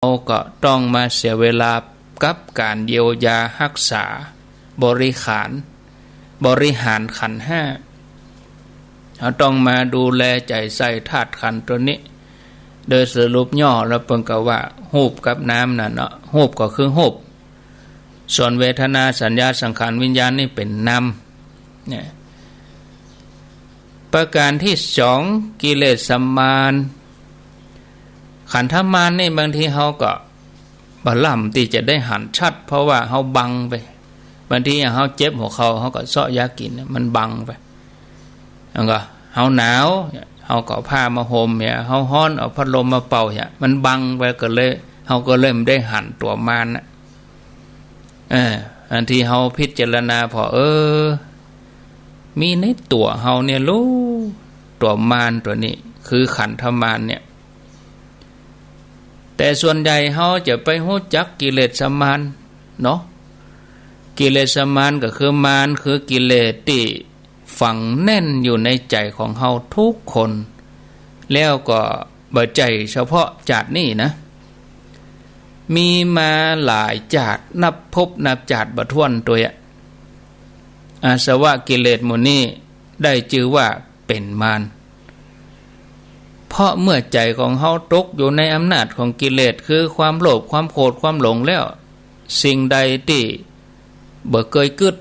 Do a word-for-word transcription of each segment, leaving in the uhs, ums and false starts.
ก็ต้องมาเสียเวลากับก๋านเยียวยาฮักษา บริหาร บริหารขันธ์ห้า เฮาต้องมาดูแลใจ๋ใส่ธาตุขันธ์ตั๋วนี้ โดยสรุปย่อแล้วเปิ้นก็ว่า ฮูปกับนามน่ะเนาะ ฮูปก็คือฮูป ส่วนเวทนา สัญญา สังขาร วิญญาณนี่เป๋นนาม เนี่ย ประก๋านตี้สอง กิเลสมาร ขันธมารนี่บางทีเฮาก็บ่ล้ำตี้จะได้หันชัด เพราะว่าเฮาบังไป บางทีอย่างเฮาเจ็บหัวเข่า เฮาก็เซาะยากิ๋น มันบังไป แล้วก็เฮาหนาว เฮาก็เอาผ้ามาห่มเนี่ย เฮาฮ้อน เอาพัดลมมาเป่าเนี่ย มันบังไป ก็เลย เฮาก็เลยบ่ได้หันตั๋วมารน่ะ เออ อันตี้เฮาพิจารณาผ่อ เออ มีในตั๋วเฮาเนี่ยลู ตั๋วมารตั๋วนี้ คือขันธมารเนี่ย แต่ส่วนใหญ่เฮาจะไปฮู้จักกิเลสมารเนาะ กิเลสมารก็คือมาร คือกิเลสตี้ฝังแน่นอยู่ในใจ๋ของเฮาทุกคน แล้วก็บ่ใจ้เฉพาะจาตินี้นะ มีมาหลายจาติ นับภพนับจาติบ่ถ้วนตวยอะ อาสวะกิเลสหมู่นี้ได้จื้อว่าเป๋นมาร เพราะเมื่อใจ๋ของเฮาตกอยู่ในอำนาจของกิเลส คือความโลภ ความโกรธ ความหลงแล้ว สิ่งใดตี้บ่เกยกึ๊ด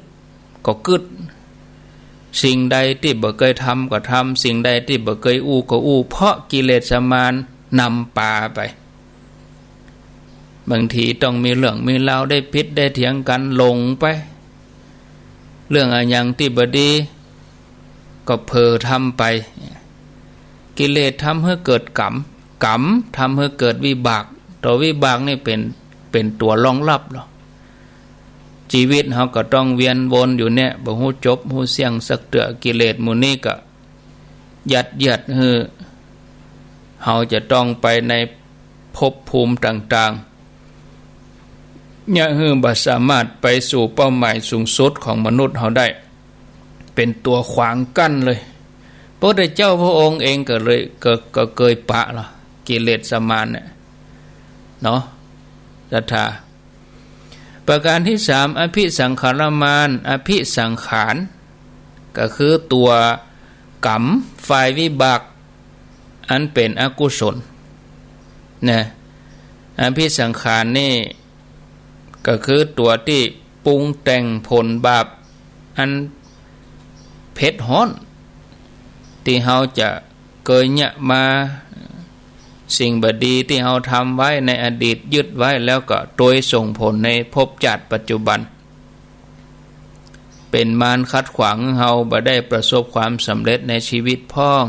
ก็กึ๊ด สิ่งใดตี้บ่เกยทำก็ทำ สิ่งใดตี้บ่เกยอู้ก็อู้ เพราะกิเลสมารนำปาไป บางทีต้องมีเรื่องมีราว ได้ผิดได้เถียงกั๋น หลงไป เรื่องอะหยังตี้บ่ดีก็เผลอทำไป กิเลสทำหื้อเกิดก๋รรม ก๋รรมทำหื้อเกิดวิบาก ตั๋ววิบากนี่เป๋น เป๋นตั๋วรองฮับเนาะ จีวิตเฮาก็ต้องเวียนวนอยู่เนี่ย บ่ฮู้จบฮู้เสี้ยงสักเตื้อ กิเลสหมู่นี้ก็ยัดเยียดหื้อเฮาจะต้องไปในภพภูมิต่างๆ เยียะหื้อบ่สามารถไปสู่เป้าหมายสูงสุดของมนุษย์เฮาได้ เป๋นตั๋วขวางกั้นเลย พระพุทธเจ้าพระองค์เองก็เลย ก็ ก็เกยปะละกิเลสมารเนี่ยเนาะ ศรัทธา ประก๋านตี้สาม อภิสังขารมาร อภิสังขาร ก็คือตั๋วก๋รรมฝ่ายวิบาก อันเป๋นอกุศล นะ อภิสังขารนี่ก็คือตั๋วตี้ปรุงแต่งผลบาปอันเผ็ดฮ้อน ตี้เฮาจะเกยเยียะมา สิ่งบ่ดีตี้เฮาทำไว้ในอดีต ยึดไว้ แล้วก็ตวยส่งผลในภพจาติปัจจุบัน เป๋นมารขัดขวางหื้อเฮาบ่ได้ประสบความสำเร็จในจีวิตพ่อง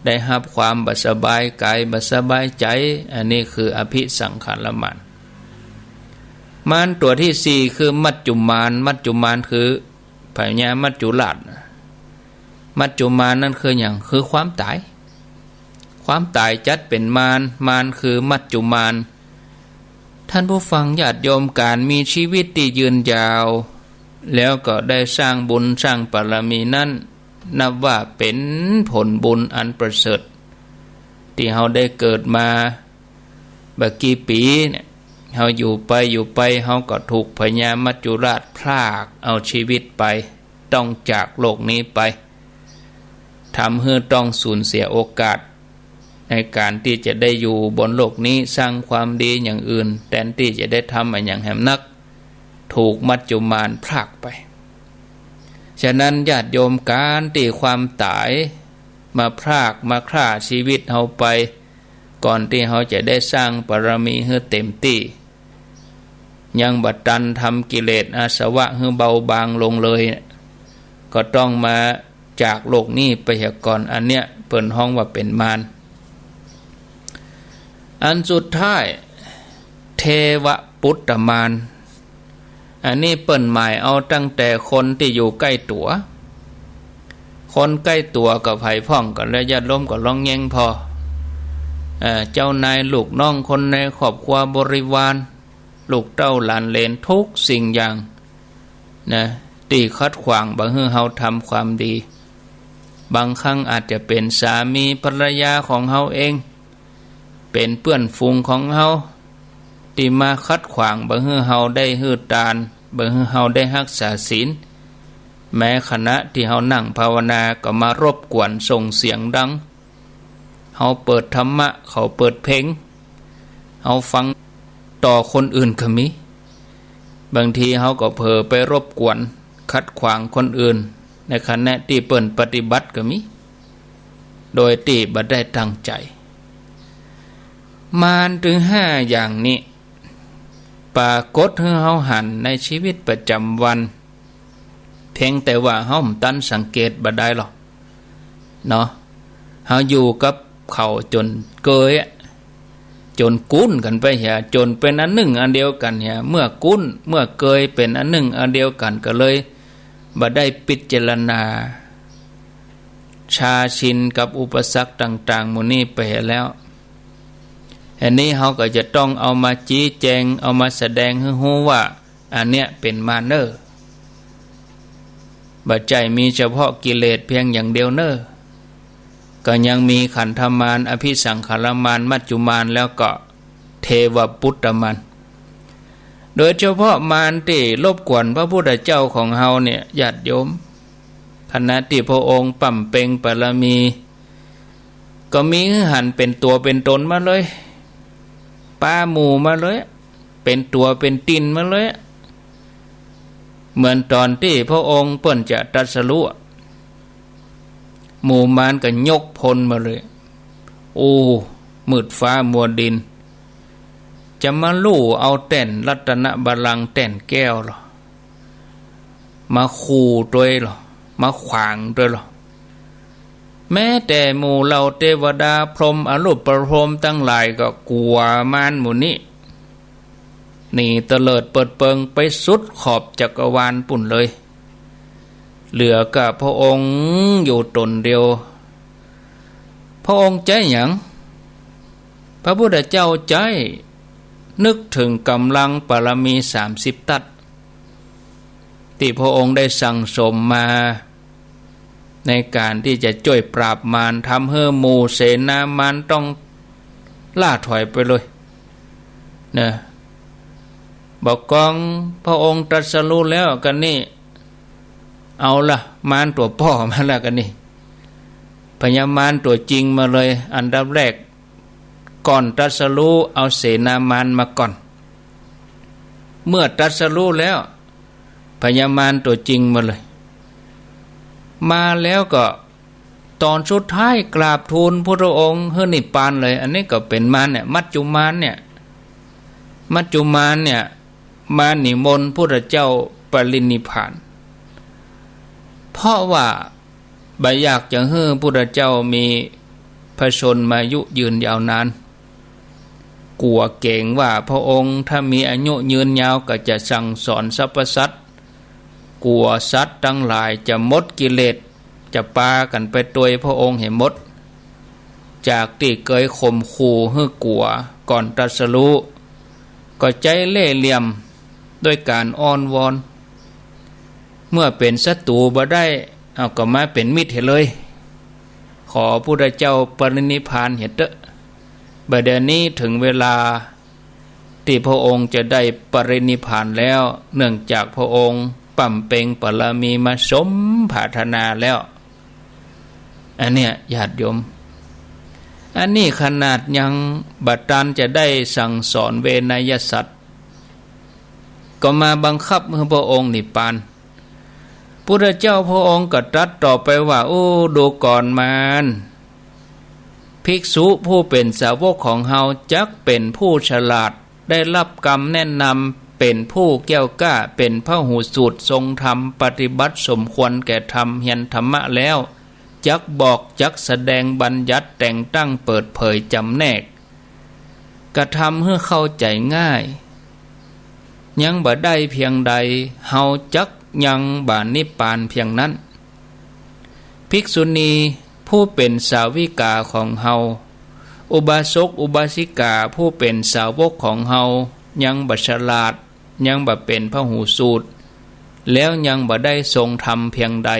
ได้ฮับความบ่สบายก๋าย บ่สบายใจ๋ อันนี้คืออภิสังขารมาร มารตั๋วตี้สี่คือมัจจุมาร มัจจุมารคือพญามัจจุราช มัจจุมารนั้นคือหยัง คือความต๋าย ความต๋ายจัดเป๋นมาร มารคือมัจจุมาร ท่านผู้ฟังญาติโยม ก๋านมีจีวิตตี้ยืนยาว แล้วก็ได้สร้างบุญสร้างบารมีนั้น นับว่าเป๋นผลบุญอันประเสริฐ ตี้เฮาได้เกิดมาบ่กี่ปี๋เนี่ย เฮาอยู่ไปอยู่ไป เฮาก็ถูกพญามัจจุราชพรากเอาจีวิตไป ต้องจากโลกนี้ไป ทำหื้อต้องสูญเสียโอกาส ในก๋านตี้จะได้อยู่บนโลกนี้ สร้างความดีอย่างอื่น แตนตี้จะได้ทำอะหยังแหมนัก ถูกมัจจุมารพรากไป ฉะนั้นญาติโยม ก๋านตี้ความต๋ายมาพรากมาฆ่าจีวิตเฮาไป ก่อนตี้เฮาจะได้สร้างบารมีหื้อเต๋มตี้ ยังบ่ตันทำกิเลสอาสวะหื้อเบาบางลงเลย ก็ต้องมาจากโลกนี้ไปเหียก่อน อันเนี้ยเปิ้นฮ้องว่าเป๋นมาร อันสุดท้าย เทวปุตตมาร อันนี้เปิ้นหมายเอาตั้งแต่คนตี้อยู่ใก้ตั๋ว คนใก้ตั๋วก็ใผพ่อง ก็แล้วญาติโยมก็ลองแย้งผ่อ เอ่อ เจ้านาย ลูกน้อง คนในครอบครัวบริวาร ลูกเต้าหลานเหลน ทุกสิ่งอย่างนะ ตี้ขัดขวางบ่หื้อเฮาทำความดี บางครั้งอาจจะเป๋นสามีภรรยาของเฮาเอง เป๋นเปื้อนฝูงของเฮา ตี้มาขัดขวางบ่หื้อเฮาได้หื้อตาน บ่หื้อเฮาได้ฮักษาศีล แม้ขณะตี้เฮานั่งภาวนาก็มารบกวนส่งเสียงดัง เฮาเปิดธรรมะ เขาเปิดเพลง เฮาฟังต่อคนอื่นก็มี บางทีเฮาก็เผลอไปรบกวนขัดขวางคนอื่น ในขณะตี้เปิ้นปฏิบัติก็มี โดยตี้บ่ได้ตั้งใจ๋ มารตึงห้าอย่างนี้ ปรากฏหื้อเฮาหันในชีวิตประจ๋ำวัน เพียงแต่ว่าเฮาบ่ตันสังเกตบ่ได้หรอกเนาะ เฮาอยู่กับเขาจ๋นเกยอะ จ๋นกุ้นกั๋นไปเหีย จ๋นเป๋นอันนึ่งอันเดียวกั๋นเหีย เมื่อกุ้นเมื่อเกยเป๋นอันนึ่งอันเดียวกั๋น ก็เลยบ่ได้พิจารณา ชาชินกับอุปสรรคต่างๆ หมู่นี้ไปแล้ว อันนี้เฮาก็จะต้องเอามาชี้แจง เอามาแสดงหื้อฮู้ว่า อันเนี้ยเป๋นมารเน่อ บ่ใจ้มีเฉพาะกิเลสเพียงอย่างเดียวเน่อ ก็ยังมีขันธมาร อภิสังขารมาร มัจจุมาร แล้วก็เทวปุตตมาร โดยเฉพาะมารตี้รบกวนพระพุทธเจ้าของเฮาเนี่ย ญาติโยม ขณะตี้พระองค์บำเพ็ญบารมี ก็มีหื้อหันเป๋นตั๋วเป๋นตนมาเลย ปาหมู่มาเลย เป๋นตั๋วเป๋นตี๋นมาเลย เหมือนต๋อนตี้พระองค์เปิ้นจะตรัสรู้อะ หมู่มารก็ยกพลมาเลย โอ้ มืดฟ้ามัวดิน จะมาลู่เอาแต้นรัตนบัลลังก์แต้นแก้วลอ มาขู่ตวยลอ มาขวางตวยลอ แม้แต่หมู่เหล่าเตวดาพรหมอรูปพรหมตังหลายก็กั๋วมารหมู่นี้ หนีเตลิดเปิดเปิงไปสุดขอบจักรวาลปู้นเลย เหลือก้าพระองค์อยู่ต๋นเดียว พระองค์ใจ๊หยัง พระพุทธเจ้าใจ๊นึกเถิงก๋ำลังบารมีสามสิบตั๊ด ตี้พระองค์ได้สั่งสมมา ในก๋านตี้จะจ้วยปราบมาร ทำหื้อหมู่เสนามารต้องล่าถอยไปเลยเนาะ บ่ากองพระองค์ตรัสรู้แล้วกั๋นนี่ เอาละ มารตั๋วป้อมาแล้วกั๋นนี่ พญามารตั๋วจริงมาเลย อันดับแรก ก่อนตรัสรู้เอาเสนามารมาก่อน เมื่อตรัสรู้แล้ว พญามารตั๋วจริงมาเลย มาแล้วก็ต๋อนสุดท้ายกราบทูลพุทธองค์หื้อนิพพานเลย อันนี้ก็เป๋นมารเนี่ย มัจจุมารเนี่ย มัจจุมารเนี่ย มานิมนต์พุทธเจ้าปรินิพพาน เพราะว่าบ่อยากจะหื้อพุทธเจ้ามีพระชนมายุยืนยาวนาน กั๋วเก๋งว่าพระองค์ถ้ามีอายุยืนยาวก็จะสั่งสอนสรรพสัตว์ กั๋วสัตว์ตังหลายจะหมดกิเลส จะปากั๋นไปตวยพระองค์หื้อหมด จากตี้เกยข่มขู่หื้อกั๋วก่อนตรัสรู้ ก็ใจ๊เล่ห์เหลี่ยมด้วยก๋านอ้อนวอน เมื่อเป๋นศัตรู๋บ่ได้ เอาก็มาเป๋นมิตรหื้อเลย ขอพุทธเจ้าปรินิพพานเหียเต๊อะ บ่าเดี่ยวนี้เถิงเวลาตี้พระองค์จะได้ปรินิพพานแล้ว เนื่องจากพระองค์บำเพ็ญบารมีมาสมปรารถนาแล้ว อันเนี้ยญาติโยม อันนี้ขนาดยังบ่ตันจะได้สั่งสอนเวนยสัตว์ ก็มาบังคับหื้อพระองค์นิพพาน พุทธเจ้าพระองค์ก็ตรัสต่อไปว่า โอ้ ดูก่อนมาร ภิกษุผู้เป๋นสาวกของเฮาจักเป๋นผู้ฉลาด ได้รับกำแนะนำ เป๋นผู้แก้วกล้า เป๋นพหูสูตรทรงธรรม ปฏิบัติสมควรแก่ธรรม เฮียนธรรมะแล้ว จักบอก จักแสดง บัญญัติ แต่งตั้ง เปิดเผย จำแนก กระทำหื้อเข้าใจ๋ง่าย ยังบ่ได้เพียงใด เฮาจักยังบ่นิพพานเพียงนั้น ภิกษุณีผู้เป๋นสาวิกาของเฮา อุบาสกอุบาสิกาผู้เป๋นสาวกของเฮา ยังบ่ฉลาด ยังบ่เป๋นพหูสูตร แล้วยังบ่ได้ทรงธรรมเพียงใด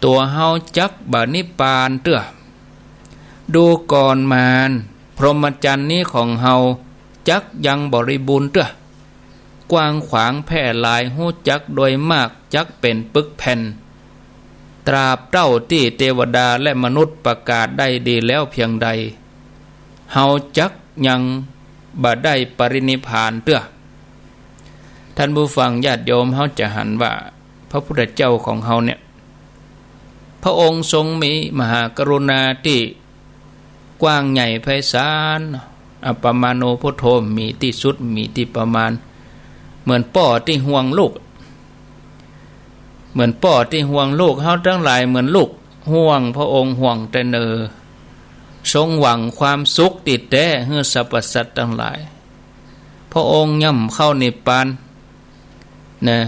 ตั๋วเฮาจักบ่นิพพานเตื้อ ดูก่อนมาร เพ พรหมจรรย์นี้ของเฮาจักยังบริบูรณ์เตื้อ กว้างขวางแพร่หลาย ฮู้จักโดยมาก จักเป๋นปึกแผ่น ตราบเต้าตี้เตวดาและมนุษย์ประกาศได้ดีแล้วเพียงใด เฮาจักยังบ่ได้ปรินิพพานเตื้อ ท่านผู้ฟังญาติโยม เฮาจะหันว่าพระพุทธเจ้าของเฮาเนี่ย พระองค์ทรงมีมหากรุณาตี้กว้างใหญ่ไพศาล อัปปมาโณพุทโธ มีตี้สุด มีตี้ประมาณ เหมือนป้อตี้ห่วงลูก เหมือนป้อตี้ห่วงลูก เฮาตังหลายเหมือนลูก ห่วงพระองค์ ห่วงแต่เน่อ ทรงหวังความสุขตี้แต๊หื้อสรรพสัตว์ตังหลาย พระองค์ย่อมเข้านิพพานนะ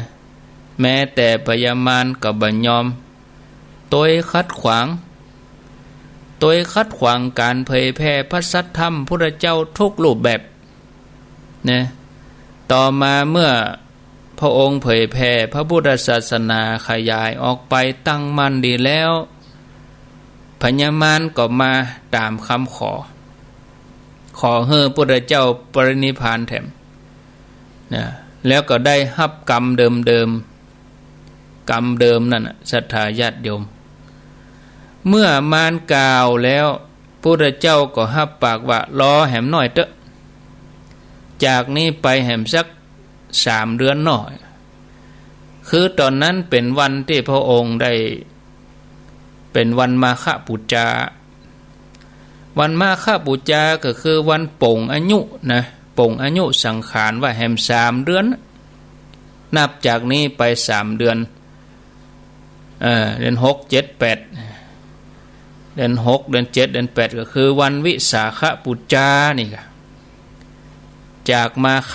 แม้แต่พญามารก็บ่ยอม ตวยขัดขวาง ตวยขัดขวางก๋านเผยแผ่พระสัทธรรมพุทธเจ้าทุกรูปแบบนะ ต่อมาเมื่อพระองค์เผยแผ่พระพุทธศาสนาขยายออกไปตั้งมั่นดีแล้ว พญามารก็มาต๋ามกำขอ ขอหื้อพุทธเจ้าปรินิพพานแถมนะ แล้วก็ได้ฮับกรรมเดิมๆ กรรมเดิมนั่นน่ะ ศรัทธาญาติโยม เมื่อมารกล่าวแล้ว พุทธเจ้าก็ฮับปากว่า รอแหมหน้อยเต๊อะ จากนี้ไปแหมสักสามเดือนหน้อ คือต๋อนนั้นเป๋นวันตี้พระองค์ได้ เป๋นวันมาฆปู๋จา วันมาฆปู๋จาก็คือวันปลงอายุนะ ปลงอายุสังขารว่าแหมสามเดือน นับจากนี้ไปสามเดือน เอ่อ เดือนหก เจ็ด แปด เดือนหก เดือนเจ็ด เดือนแปด ก็คือวันวิสาขปู๋จานี่กะ จากมาฆ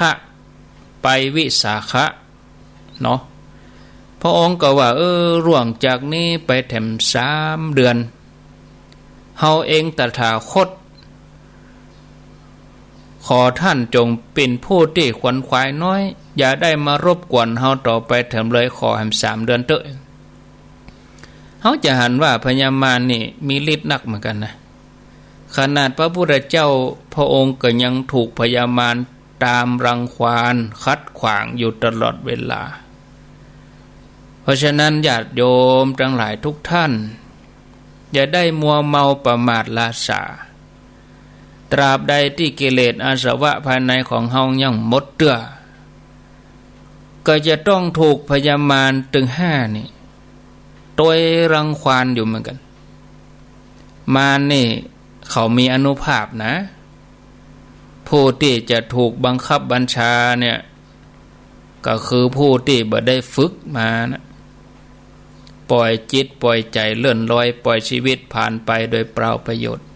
ไปวิสาขะ เนาะ พระองค์ก็ว่า เออ ล่วงจากนี้ไปแถมสามเดือน เฮาเองตถาคต ขอท่านจงเป๋นผู้ตี้ขวนขวายน้อย อย่าได้มารบกวนเฮาต่อไปแถมเลย ขอแหมสามเดือนเต๊อะ เฮาจะหันว่าพญามารนี่มีฤทธิ์นักเหมือนกั๋นนะ ขนาดพระพุทธเจ้าพระองค์ก็ยังถูกพญามารต๋ามรังควานขัดขวางอยู่ตลอดเวลา เพราะฉะนั้นญาติโยมตังหลายทุกท่าน อย่าได้มัวเมาประมาทลาสา ตราบใดตี้กิเลสอาสวะภายในของเฮายังหมดเตื้อ ก็จะต้องถูกพญามารตึงห้านี่ตวยรังควานอยู่เหมือนกั๋น มารนี่เขามีอานุภาพนะ ผู้ตี้จะถูกบังคับบัญชาเนี่ย ก็คือผู้ตี้บ่ได้ฝึกมานะ ปล่อยจิตปล่อยใจ๋เลื่อนลอย ปล่อยชีวิตผ่านไปโดยเปล่าประโยชน์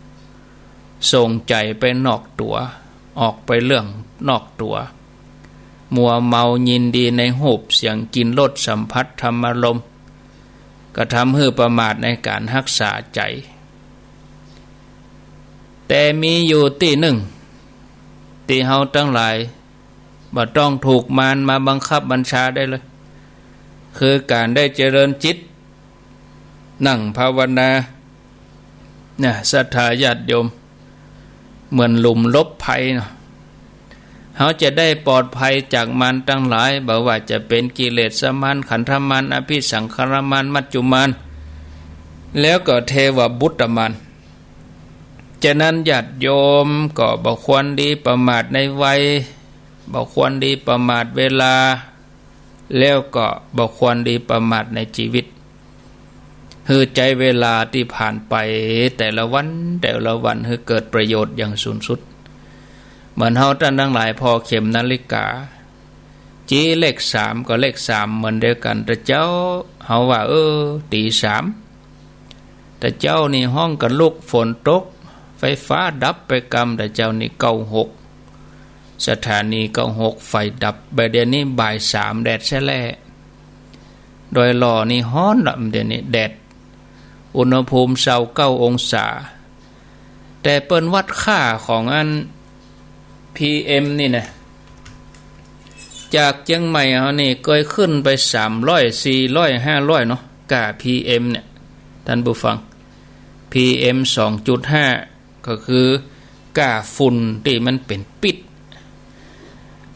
ส่งใจ๋ไปนอกตั๋ว ออกไปเรื่องนอกตั๋ว มัวเมายินดีในรูปเสียงกลิ่นรสสัมผัสธรรมารมณ์ ก็ทำหื้อประมาทในก๋านฮักษาใจ๋ แต่มีอยู่ตี้นึ่ง ตี้เฮาตังหลายบ่ต้องถูกมารมาบังคับบัญชาได้เลย คือก๋านได้เจริญจิต นั่งภาวนา เนี่ย ศรัทธาญาติโยม เหมือนหลุมหลบภัยเนาะ เฮาจะได้ปลอดภัยจากมารตังหลาย บ่ว่าจะเป๋นกิเลสมาร ขันธมาร อภิสังขารมาร มัจจุมาร แล้วก็เทวบุตรมาร ฉะนั้นญาติโยมก็บ่ควรดีประมาทในวัย บ่ควรดีประมาทเวลา แล้วก็บ่ควรดีประมาทในจีวิต หื้อใจ๊เวลาตี้ผ่านไปแต่ละวันแต่ละวันหื้อเกิดประโยชน์อย่างสูงสุด เหมือนเฮาต้านตังหลายผ่อเข็มนาฬิกา จี้เลขสามก็เลขสามเหมือนเดียวกั๋น แต่เจ๊าเฮาว่า เออ ตี๋สาม แต่เจ๊านี่ฮ้องกั๋นลุก ฝนตก ไฟฟ้าดับไปกำ แต่เจ๊านี่เก้าหก สถานีเก้าหกไฟดับ บ่าเดี่ยวนี้บ่ายสามแดดแซะแล่ ดอยหล่อนี่ฮ้อนละ เดี๋ยวนี้แดด อุณหภูมิซาวเก้าองศา แต่เปิ้นวัดค่าของอัน พีเอ็ม นี่นะ จากเจียงใหม่เฮานี่เกยขึ้นไปสามร้อย สี่ร้อย ห้าร้อยเนาะ ก้า พีเอ็ม เนี่ย ท่านผู้ฟัง พีเอ็ม สองจุดห้า ก็คือ ก้าฝุ่นตี้มันเป๋นปิ๊ด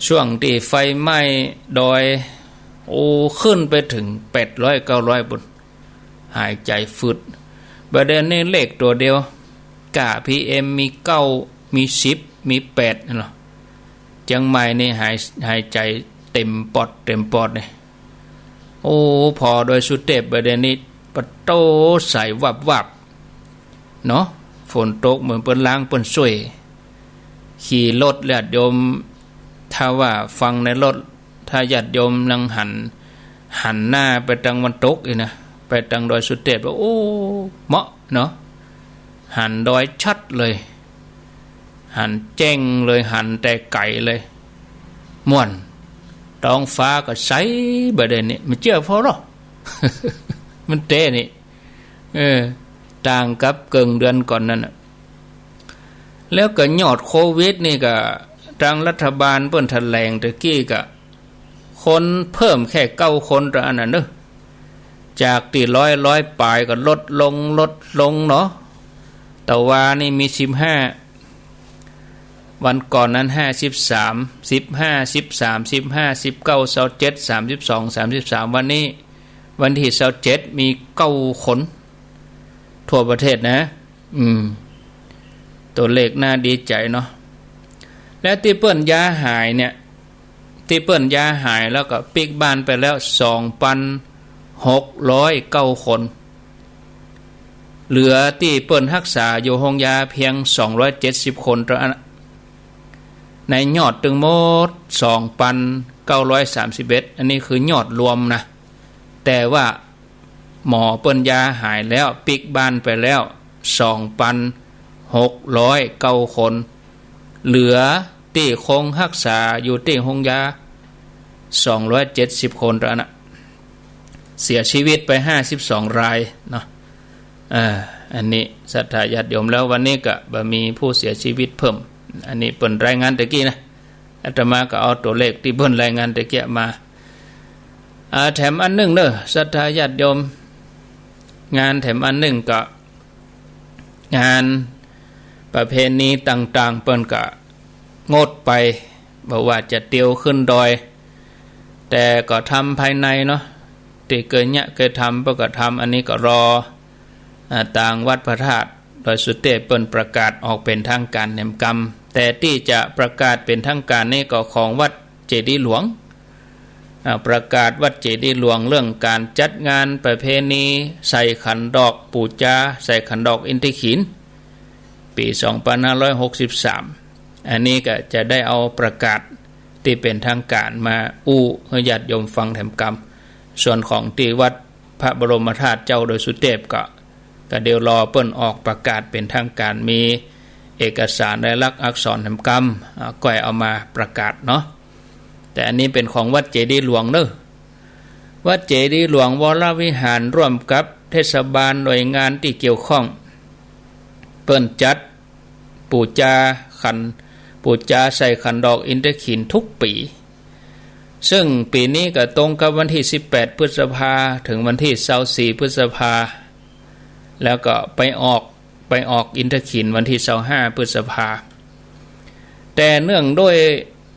ช่วงตี้ไฟไหม้ดอย โอ้ ขึ้นไปเถิงแปดร้อยเก้าร้อยปุ้น หายใจ๋ฟืด บ่าเดี่ยวนี้เลขตั๋วเดียว ก้า PM มีเก้า มีสิบ มีแปด นั่นเนาะ เจียงใหม่นี่หาย หายใจ๋เต๋มปอด เต๋มปอดเนี่ย โอ้ ผ่อดอยสุเตพบ่าเดี่ยวนี้ ปะโต้ ใสวับวับ เนาะ ฝนตกเหมือนเปิ้นล้างเปิ้นซ่วย ขี่รถญาติโยม ถ้าว่าฟังในรถ ถ้าญาติโยมยังหัน หันหน้าไปตางวันตกอีกนะ ไปตางดอยสุเตพ โอ้ เหมาะเนาะ หันดอยชัดเลย หันแจ้งเลย หันแต่ไก๋เลย ม่วน ต๊องฟ้าก็ใส บ่าเดี่ยวนี้ บ่เจื้อผ่อลอ มันแต๊นี่ เออ ต่างกับเกิ่งเดือนก่อนนั่นน่ะ แล้วก็ยอดโควิดนี่ก็ ตางรัฐบาลเปิ้นแถลงตะกี้ก็ คนเพิ่มแค่เก้าคนเต้าอั้นน่ะเนาะ จากตี้ร้อย ร้อยป๋ายก็ลดลง ลดลงเนาะ ตะวานี่มีสิบห้า วันก่อนนั้นห้าสิบสาม สิบห้า สิบสาม สิบห้า สิบเก้า ซาวเจ็ด สามสิบสอง สามสิบสาม วันนี้ วันตี้ซาวเจ็ด มีเก้าคน ทั่วประเทศนะ อืม ตั๋วเลขน่าดีใจ๋เนาะ และตี้เปิ้นยาหายเนี่ย ตี้เปิ้นยาหายแล้วก็ปิ๊กบ้านไปแล้ว สองปันหกร้อยเก้าคน เหลือตี้เปิ้นฮักษาอยู่โฮงยาเปียง สองร้อยเจ็ดสิบคนเต้าอั้น ในยอดตึงหมด สองปันเก้าร้อยสามสิบเอ็ด อันนี้คือยอดรวมนะ แต่ว่าหมอเปิ้นยาหายแล้ว ปิ๊กบ้านไปแล้ว สองปันหกร้อยเก้าคน เหลือตี้คงฮักษาอยู่ตี้โฮงยา สองร้อยเจ็ดสิบคนเต้าอั้นน่ะ เสียชีวิตไปห้าสิบสองรายเนาะ เอ่อ อันนี้ศรัทธาญาติโยม แล้ววันนี้ก็บ่มีผู้เสียชีวิตเพิ่ม อันนี้เปิ้นรายงานตะกี้นะ อาตมาก็เอาตั๋วเลขตี้เปิ้นรายงานตะกี้มา อ่า แถมอันนึ่งเนาะ ศรัทธาญาติโยม งานแถมอันนึ่งก็ งานประเพณีต่างๆ เปิ้นก็งดไป บ่ว่าจะเตียวขึ้นดอย แต่ก็ทำภายในเนาะ ตี้เกยเยียะเกยทำเปิ้นก็ทำ อันนี้ก็รอ อ่า ตางวัดพระธาตุดอยสุเตพเปิ้นประกาศออกเป๋นทางก๋านแหมกำ แต่ตี้จะประกาศเป๋นทางก๋านนี่ก็ของวัดเจดีย์หลวง อ่า ประกาศวัดเจดีย์หลวงเรื่องก๋านจัดงานประเพณีใส่ขันดอกปู๋จา ใส่ขันดอกอินทขีฬ ปี๋สองปันห้าร้อยหกสิบสาม อันนี้ก็จะได้เอาประกาศตี้เป๋นทางก๋านมาอู้หื้อญาติโยมฟังแถมกำ ส่วนของตี้วัดพระบรมธาตุเจ้าดอยสุเตพก็ ก็เดี๋ยวรอเปิ้นออกประกาศเป๋นทางก๋าน มีเอกสารลายลักษณ์อักษรแถมกำ อ่า ก้อยเอามาประกาศเนาะ แต่อันนี้เป๋นของวัดเจดีย์หลวงเนาะ วัดเจดีย์หลวงวรวิหารร่วมกับเทศบาลหน่วยงานตี้เกี่ยวข้อง เปิ้นจัดปู๋จาขัน ปู๋จาใส่ขันดอกอินทขีฬทุกปี๋ ซึ่งปี๋นี้ก็ตรงกับวันตี้สิบแปดพฤษภาเถิงวันตี้ซาวสี่พฤษภา แล้วก็ไปออก ไปออกอินทขีฬวันตี้ซาวห้าพฤษภา แต่เนื่องด้วย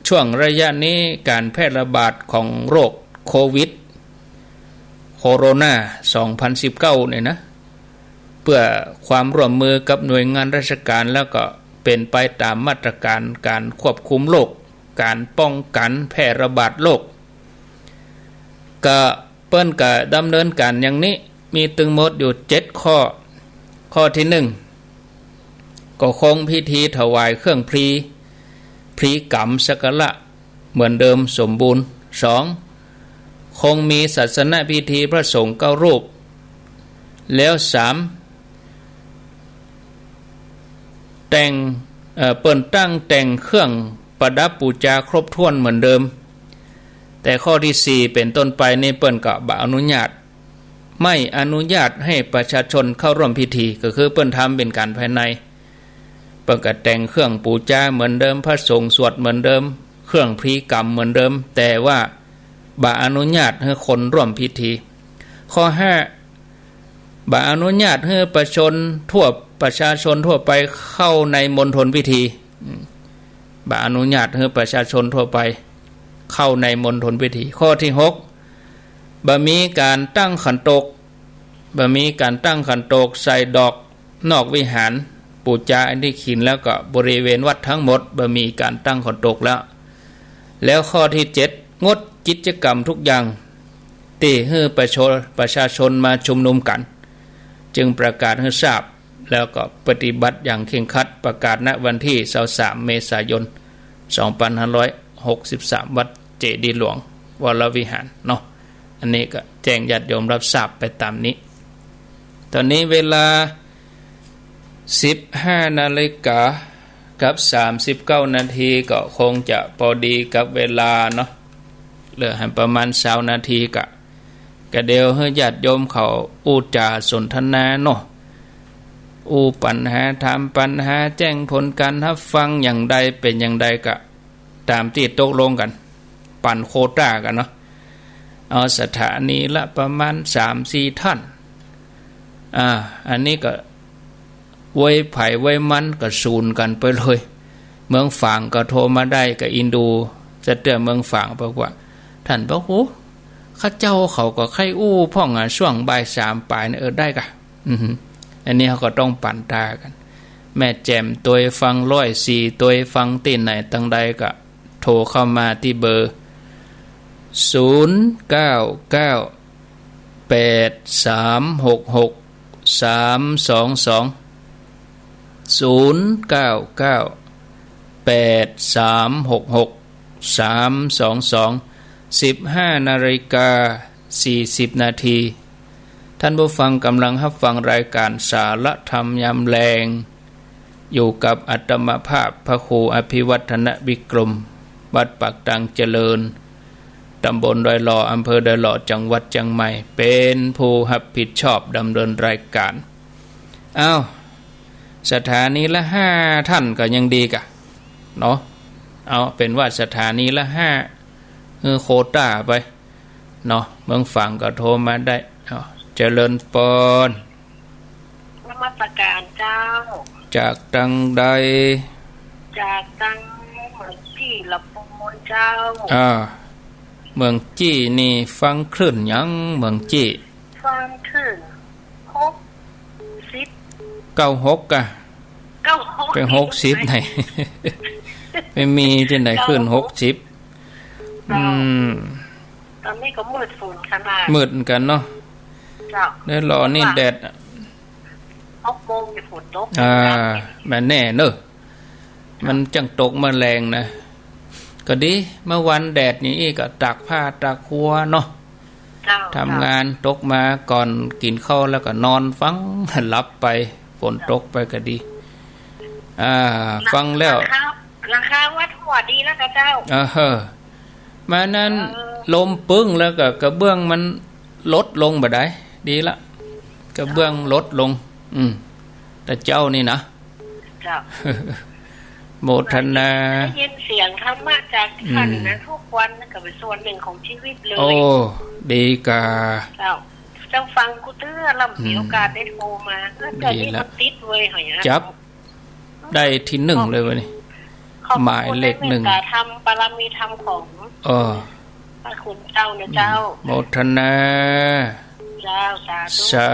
ช่วงระยะนี้ก๋านแพร่ระบาดของโรคโควิด โคโรนา สองพันสิบเก้า เนี่ยนะ เปื้อความร่วมมือกับหน่วยงานราชก๋าน แล้วก็เป๋นไปต๋ามมาตรก๋านก๋านควบคุมโรค ก๋านป้องกั๋นแพร่ระบาดโรค ก็เปิ้นก็ดำเนินก๋านอย่างนี้ มีตึงหมดอยู่เจ็ดข้อ ข้อตี้นึ่ง ก็คงพิธีถวายเครื่องพลี พลีกรรมสักการะเหมือนเดิมสมบูรณ์ สอง คงมีศาสนพิธีพระสงฆ์เก้ารูป แล้วสาม แต่ง เอ่อ เปิ้นตั้งแต่งเครื่องประดับปู๋จาครบถ้วนเหมือนเดิม แต่ข้อตี้สี่เป๋นต้นไปนี่เปิ้นก็บ่อนุญาต ไม่อนุญาตให้ประชาชนเข้าร่วมพิธี ก็คือเปิ้นทำเป๋นก๋านภายใน เปิ้นก็แต่งเครื่องปู๋จาเหมือนเดิม พระสงฆ์สวดเหมือนเดิม เครื่องพลีกรรมเหมือนเดิม แต่ว่าบ่อนุญาตหื้อคนร่วมพิธี ข้อห้า บ่อนุญาตหื้อประชาชนทั่ว ประชาชนทั่วไปเข้าในมณฑลพิธี อืม บ่อนุญาตหื้อประชาชนทั่วไปเข้าในมณฑลพิธี ข้อตี้หก บ่มีก๋านตั้งขันโตก บ่มีก๋านตั้งขันโตกใส่ดอกนอกวิหาร ปู๋จาอันตี้ขินแล้วก็บริเวณวัดตึงหมด บ่มีก๋านตั้งขันโตกแล้ว แล้วข้อตี้เจ็ด งดกิจกรรมทุกอย่างตี้หื้อประชา ประชาชนมาชุมนุมกั๋น จึงประกาศหื้อทราบ แล้วก็ปฏิบัติอย่างเคร่งครัด ประกาศ ณ วันตี้ซาวสาม เมษายน สองปันห้าร้อยหกสิบสาม วัดเจดีย์หลวงวรวิหารเนาะ อันนี้ก็แจ้งญาติโยมฮับทราบไปต๋ามนี้ ต๋อนนี้เวลา สิบห้านาฬิกากับสามสิบเก้านาที ก็คงจะปอดีกับเวลาเนาะ เหลือหั้นประมาณซาวนาที ก็ ก็เดี๋ยวหื้อญาติโยมเขาอู้จ๋าสนทนาเนาะ อู้ปัญหา ถามปัญหา แจ้งผลก๋านฮับฟังอย่างใด เป๋นอย่างใด ก็ต๋ามตี้ตกลงกั๋น ปั๋นโควต้ากั๋นเนาะ เอาสถานีละประมาณสามสี่ท่าน อ่า อันนี้ก็ ไว้ใผไว้มันก็สูนกั๋นไปเลย เมืองฝางก็โทรมาได้ ก็อินดู จะเตื้อเมืองฝาง บอกว่า ท่านบอก โอ้ ข้าเจ้าเขาก็ใค่อู้พ่องอะ ช่วงบ่ายสามป๋ายนะ เออ ได้ก่ะ อือหือ อันนี้เขาก็ต้องปั๋นต๋ากั๋น แม่แจ่มตวยฟัง ร้อยสี่ตวยฟัง ตี้ไหนตังใดก็โทรเข้ามาตี้เบอร์ ศูนย์เก้าเก้า แปดสามหกหก สามสองสอง ศูนย์เก้าเก้า แปดสามหกหก สามสองสอง สิบห้านาฬิกาสี่สิบนาที ท่านผู้ฟังก๋ำลังฮับฟังรายก๋านสาระธรรมยามแลง อยู่กับอาตมาภาพพระครูอภิวัฒนวิกรม วัดปากตังเจริญ ต๋ำบลดอยหล่อ อำเภอดอยหล่อ จังหวัดเจียงใหม่ เป๋นผู้ฮับผิดชอบดำเนินรายก๋าน อ้าว สถานีละห้าท่านก็ยังดีก่ะ เนาะ เอาเป๋นว่าสถานีละห้า เออ โควต้าไป เนาะ เมืองฝางก็โทรมาได้ เอา เจริญปอน นมัสก๋านเจ้า จากตังใด จากตังเมืองจี้ละปอนเจ้า อ่า เมืองจี้นี่ฟังคลื่นหยัง เมืองจี้ ฟังคลื่น หกสิบ เก้าหกก่ะ เก้าหก เป๋นหกสิบไหน ไม่มีตี้ไหน เก้าหก คลื่นหกสิบ เจ้า อืม ต๋อนนี้ก็มืดฝนขนาด มืดเหมือนกั๋นเนาะ เจ้า แล้วรอนี่ ว่า แดด หกโมงจะฝนตก อ่า แม่นแน่เนอะ มันจั้งตกมาแลงนะ ก็ดี เมื่อวันแดดอย่างอี้ก็ตากผ้าตากหัวเนาะ เจ้า ทำงาน เจ้า ตกมาก่อนกิ๋นข้าวแล้วก็นอนฟัง หลับไป ฝนตกไปก็ดี อ่า ฟังแล้ว หลังคา หลังคาวัดหัวดีแล้วกะเจ้า อ่า เฮ้อ มานั้น เออ ลมปึ้งแล้วก็กระเบื้องมันลดลงบ่ได้ ดีละ กระเบื้องลดลง อืม แต่เจ้านี่นะ เจ้า โมทนา ได้ยินเสียงธรรมะจากท่านนะ อืม ทุกวันนะ ก็เป็นส่วนหนึ่งของชีวิตเลย โอ้ ดีกา เจ้า เจ้าฟังกูเตื้อ แล้วมีโอกาสได้โทรมา อืม เออ แต่นี่ ดีละ มันติดเว้ย หอยนะ จับ ได้ตี้หนึ่งเลยวันนี้ ขอบคุณ หมายเลขหนึ่ง ในเมตตาธรรม บารมีธรรมของ เออ พระคุณเจ้านะเจ้า อืม โมทนา เจ้า สาธุ สา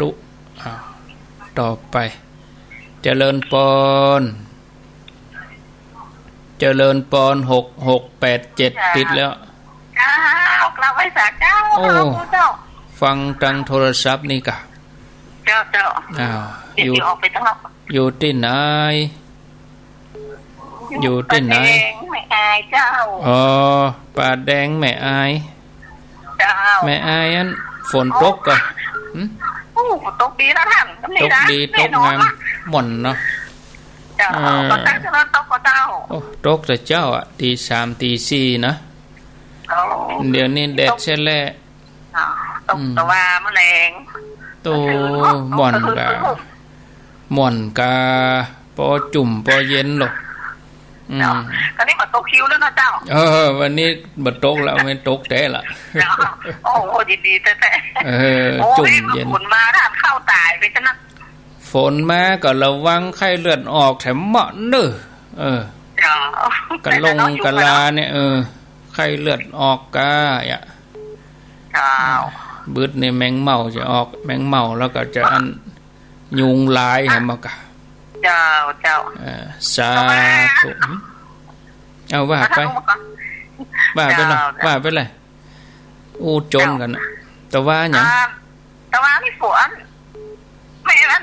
ธุ อ้าว ต่อไป เจริญปอน เจริญปอน หกหกแปดเจ็ด ติดแล้ว เจ้า กราบไหว้สาเจ้า โอ้ เจ้า ฟังตังโทรศัพท์นี่ก่ะ เจ้า เจ้า อ้าว เดี๋ยว อยู่ เดี๋ยวออกไปตังนอก อยู่ตี้ไหน อยู่ตี้ไหน ป่าแดงแม่อายเจ้า อ๋อ ป่าแดงแม่อาย เจ้า แม่อายอันฝนตกก่ะ หึ โอ้ ตกดีนะท่าน ตกดี แน่นอน ตกงาม ละ ม่วนเนาะ เจ้า เออ ก็ตั้งใจว่าตกก็เจ้า โอ้ ตกแต่เจ๊าอะ ตีสามตีสี่นะ โอ้ เดี๋ยวนี้แดดเสียแล้ว อ๋อ ตก อืม ตะวาแมลง โต กระสือ ม่วนกะ กระสือ ม่วนกะ ปอจุ่มปอเย็นหรอก อืม เนาะ ต๋อนนี้ก็ตกคิวแล้วเนาะเจ้า เออ วันนี้บ่ตกละ ไม่ตกแต๊ละ เนาะ โอ้โห ยินดีแต๊ๆ เออ โอ้ จุ่มเย็น ฝนมา ถ้าข้าวต๋ายไปซะนะ ฝนมาก็ระวังไข้เลือดออกแถมเมาะเน้อ เออ เจ้า กะลงกะลาเนี่ย เออ ไข้เลือดออกกาอะ เจ้า บึดนี่แมงเม่าจะออก แมงเม่าแล้วก็จะอัน ยุงลายแหมกะ เจ้า เจ้า เออ สาธุ เอาว่าไป ว่าไปเลย เจ้า ว่าไปเลย อู้จนกั๋นนะ แต่ว่าหยัง อ่า แต่ว่านี่ฝน ไม่ อัน